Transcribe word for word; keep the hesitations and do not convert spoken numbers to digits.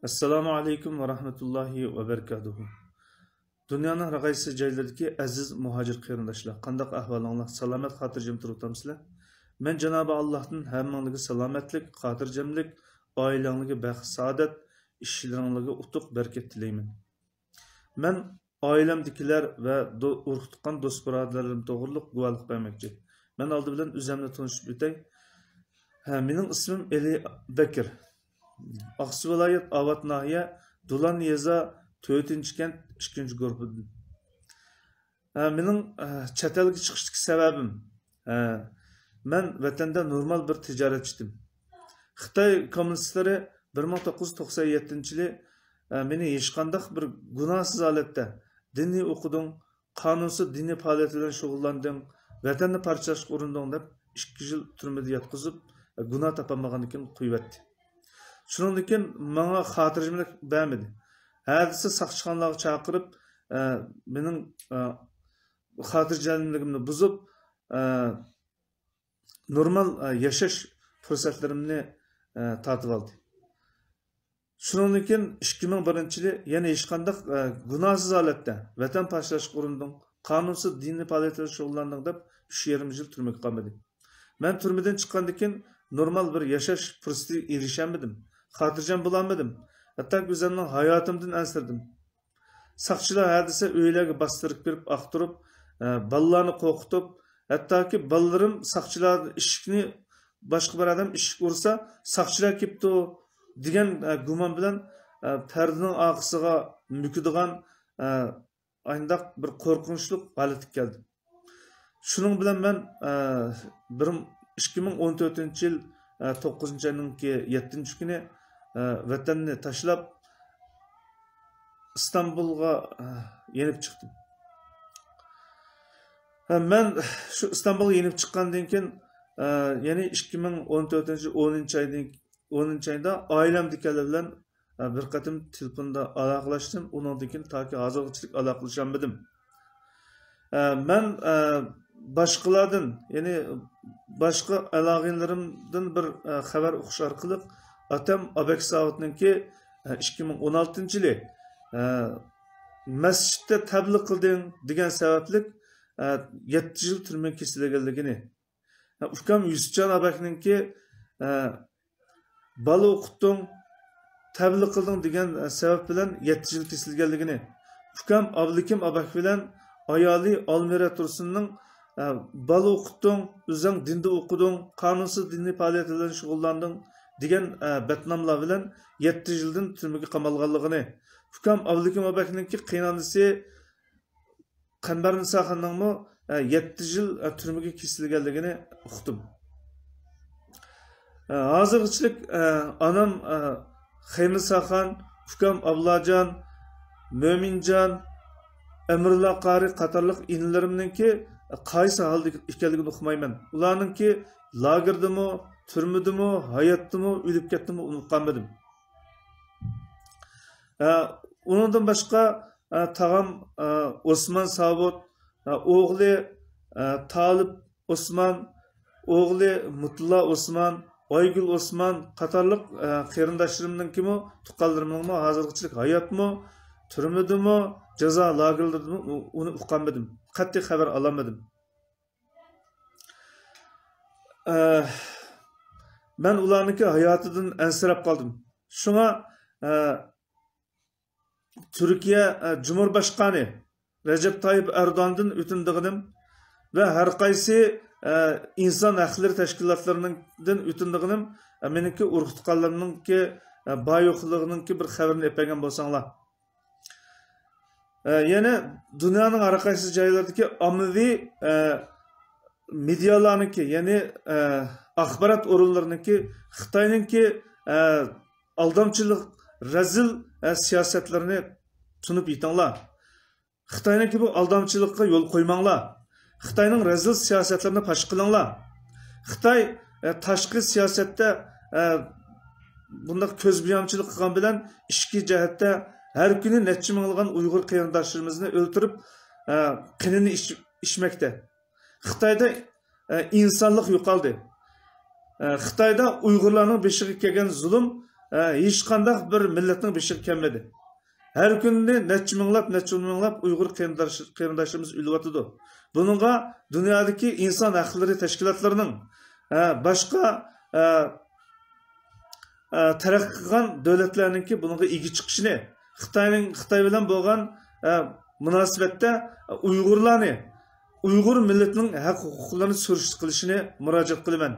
ئەسسالامۇ ئەلەيكۇم ۋە رەھمەتۇللاھى ۋە بەرىكاتۇھۇ. دۇنيانىڭ ھەر قايسى جايلىرىدىكى ئەزىز مۇھاجىر قېرىنداشلار، قانداق ئەھۋالىڭلار؟ سالامەت، خاتىرجەم تۇرۇۋاتامسىلەر؟ مەن جانابى ئاللاھتىن ھەممىڭلارگە سالامەتلىك، خاتىرجەملىك، ئائىلەڭلارگە بەخت، سائادەت، ئىشلىرىڭلارغا ئۇتۇق، بەرىكەت تىلەيمەن. مەن ئائىلەمدىكىلەر ۋە دو-، ئۇرۇق-تۇغقان، دوست-بۇرادەرلىرىم توغرۇلۇق گۇۋاھلىق بەرمەكچى. مەن ئالدى بىلەن ئۆزۈمنى تونۇشتۇرۇپ ئۆتەي. ھە، مېنىڭ ئىسمىم ئېلى بەكىر. ئاقسۇ ۋىلايەت ئاۋات ناھىيە دۇلان يېزا تۆتىنچى كەنت ئىككىنچى گۇرۇپپىدىن. ھە، مېنىڭ، ھە، چەت ئەلگە چىقىشتىكى سەۋەبىم، ھە، مەن ۋەتەندە نورمال بىر تىجارەتچى ئىدىم. خىتاي كوممۇنىستلىرى بىر مىڭ توققۇز يۈز توقسەن يەتتىنچى يىلى، ھە، مېنى ھېچقانداق بىر گۇناھسىز ھالەتتە دىننى ئوقۇدۇڭ، قانۇنسىز دىنىي پائالىيەت بىلەن شۇغۇللاندىڭ، ۋەتەننى پارچىلاشقا ئۇرۇندۇڭ دەپ ئىككى يىل تۈرمىدە ياتقۇزۇپ، گۇناھ تاپالمىغاندىن كېيىن قويۇۋەتتى. شۇنىڭدىن كېيىن ماڭا خاتىرجەملىك بەرمىدى. ھەدىسە ساقچىخانىلارغا چاقىرىپ، ئە، مېنىڭ، ئە، خاتىرجەملىكىمنى بۇزۇپ، ئە، نورمال، ئە، ياشاش پۇرسەتلىرىمنى، ئە، تارتىۋالدى. شۇنىڭدىن كېيىن ئىككى مىڭ بىرىنچى يىلى يەنە ھېچقانداق، ئە، گۇناھسىز ھالەتتە ۋەتەن پارچىلاشقا ئۇرۇندۇڭ، قانۇنسىز دىنىي پائالىيەتلەردە شۇغۇللاندىڭ دەپ ئۈچ يېرىم يىل تۈرمىگە قامىدى. مەن تۈرمىدىن چىققاندىن كېيىن نورمال بىر ياشاش پۇرسىتىگە ئېرىشەلمىدىم، خاتىرجەم بولالمىدىم. ھەتتاكى ئۆزۈمنىڭ ھاياتىمدىن ئەنسىرىدىم. ساقچىلار ھەدىسە ئۆيلەرگە باستۇرۇپ كىرىپ ئاختۇرۇپ، ئە، بالىلارنى قورقۇتۇپ، ھەتتاكى بالىلىرىم ساقچىلار ئىشىكنى، باشقا بىر ئادەم ئىشىك ئۇرسا، ساقچىلار كېپتۇ دېگەن، ئە، گۇمان بىلەن، ئە، پەردىنىڭ ئارقىسىغا مۆكىدىغان، ئە، ئانداق بىر قورقۇنچلۇق ھالەتكە كەلدىم. شۇنىڭ بىلەن مەن، ئە، بىر، ئىككى مىڭ ئون تۆتىنچى يىل، ئە، توققۇزىنچى ئاينىڭكى يەتتىنچى كۈنى، ئە، ۋەتەننى تاشلاپ، ئىستانبۇلغا، ئە، يېنىپ چىقتىم. ھە، مەن شۇ ئىستانبۇلغا يېنىپ چىققاندىن كېيىن، ئە، يەنى ئىككى مىڭ ئون تۆتىنچى يىل ئونىنچى ئايدىن، ئونىنچى ئايدا ئائىلەمدىكىلەر بىلەن، ئە، بىر قېتىم تېلېفوندا ئالاقىلەشتىم. ئۇنىڭدىن كېيىن تاكى ھازىرغىچىلىك ئالاقىلىشالمىدىم. ئە، مەن، ئە، باشقىلاردىن، يەنى باشقا ئالاقىدارلىرىمدىن بىر، ئە، خەۋەر ئۇقۇش ئارقىلىق ئاتام ئابەك ساۋۇتنىڭكى، ئە، ئىككى مىڭ ئون ئالتىنچى يىلى، ئە، مەسچىتتە تەبلىغ قىلدىڭ دېگەن سەۋەبلىك، ئە، يەتتە يىل تۈرمىگە كېسىلگەنلىكىنى، ئۇكام يۈسۈپجان ئابەكنىڭكى، ئە، بالا ئوقۇتتۇڭ، تەبلىغ قىلدىڭ دېگەن، ئە، سەۋەب بىلەن يەتتە يىل كېسىلگەنلىكىنى، ئۇكام ئابلىكىم ئابەك بىلەن ئايالى ئالمىرە تۇرسۇننىڭ، ئە، بالا ئوقۇتتۇڭ، ئۆزۈڭ دىندا ئوقۇدۇڭ، قانۇنسىز دىنىي پائالىيەت بىلەن شۇغۇللاندىڭ دېگەن، ئە، بەتناملار بىلەن يەتتە يىلدىن تۈرمىگە قامالغانلىقىنى، ئۇكام ئابلىكىم ئابەكنىڭكى قېيىنئانىسى قەمبەرنىساخاننىڭمۇ، ئە، يەتتە يىل، ئە، تۈرمىگە كېسىلگەنلىكىنى ئۇقتۇم. ئە، ھازىرغىچىلىك، ئە، ئانام، ئە، خەيرنىساخان، ئۇكام ئابلاجان، مۆمىنجان، ئەمرۇللا قارى قاتارلىق ئىنىلىرىمنىڭكى قايسى ھالدا ئىكەنلىكىنى ئۇقمايمەن. ئۇلارنىڭكى لاگېردىمۇ، تۈرمىدىمۇ، ھاياتتىمۇ، ئۆلۈپ كەتتىمۇ، ئۇنى ئۇقالمىدىم. ئە، ئۇنىڭدىن باشقا، ئە، تاغام، ئە، ئوسمان ساۋۇت، ئە، ئوغلى، ئە، تالىپ ئوسمان، ئوغلى مۇتلۇلا ئوسمان، ئايگۈل ئوسمان قاتارلىق، ئە، قېرىنداشلىرىمنىڭكىمۇ، تۇغقانلىرىمنىڭمۇ ھازىرغىچىلىك ھاياتمۇ، تۈرمىدىمۇ، جازا لاگېرلىرىدىمۇ، ئۇ-، ئۇنى ئۇقالمىدىم. قەتئىي خەۋەر ئالالمىدىم. ئە، مەن ئۇلارنىڭكى ھاياتىدىن ئەنسىرەپ قالدىم. شۇڭا، ئە، تۈركىيە، ئە، جۇمھۇرباشقانى رەجەپ تايىپ ئەردوغاندىن ئۆتۈنىدىغىنىم ۋە ھەر قايسى، ئە، ئىنسان ھەقلىرى تەشكىلاتلىرىنىڭدىن ئۆتۈنىدىغىنىم، ئە، مېنىڭكى ئۇرۇق-تۇغقانلىرىمنىڭكى، ئە، بار-يوقلۇقىنىڭكى بىر خەۋىرىنى ئېلىپ بەرگەن بولساڭلار. ئە، يەنە دۇنيانىڭ ھەر قايسى جايلىرىدىكى ئاممىۋى، ئە، مېدىيالارنىڭكى، يەنى، ئە، ئاخبارات ئورۇنلىرىنىڭكى خىتاينىڭكى، ئە، ئالدامچىلىق، رەزىل، ئە، سىياسەتلىرىنى تونۇپ يېتىڭلار. خىتاينىڭكى بۇ ئالدامچىلىققا يول قويماڭلار. خىتاينىڭ رەزىل سىياسەتلىرىنى پاش قىلىڭلار. خىتاي، ئە، تاشقى سىياسەتتە، ئە، بۇنداق كۆز بويامچىلىق قىلغان بىلەن ئىچكى جەھەتتە ھەر كۈنى نەچچە مىڭلىغان ئۇيغۇر قېرىنداشلىرىمىزنى ئۆلتۈرۈپ، ئە، قېنىنى ئىچ-، ئىچمەكتە. خىتايدا، ئە، ئىنسانلىق يوقالدى. ئە، خىتايدا ئۇيغۇرلارنىڭ بېشىغا كەلگەن زۇلۇم، ئە، ھېچقانداق بىر مىللەتنىڭ بېشىغا كەلمىدى. ھەر كۈنى نەچچە مىڭلاپ، نەچچە ئون مىڭلاپ ئۇيغۇر قېرىنداش-، قېرىنداشلىرىمىز ئۆلۈۋاتىدۇ. بۇنىڭغا دۇنيادىكى ئىنسان ھەقلىرى تەشكىلاتلىرىنىڭ، ئە، باشقا، ئە، ئە، تەرەققىي قىلغان دۆلەتلەرنىڭكى بۇنىڭغا ئىگە چىقىشىنى، خىتاينىڭ، خىتاي بىلەن بولغان، ئە، مۇناسىۋەتتە ئۇيغۇرلارنى، ئۇيغۇر مىللىتىنىڭ ھەق ھوقۇقلىرىنى سۈرۈشتە قىلىشىنى مۇراجىئەت قىلىمەن.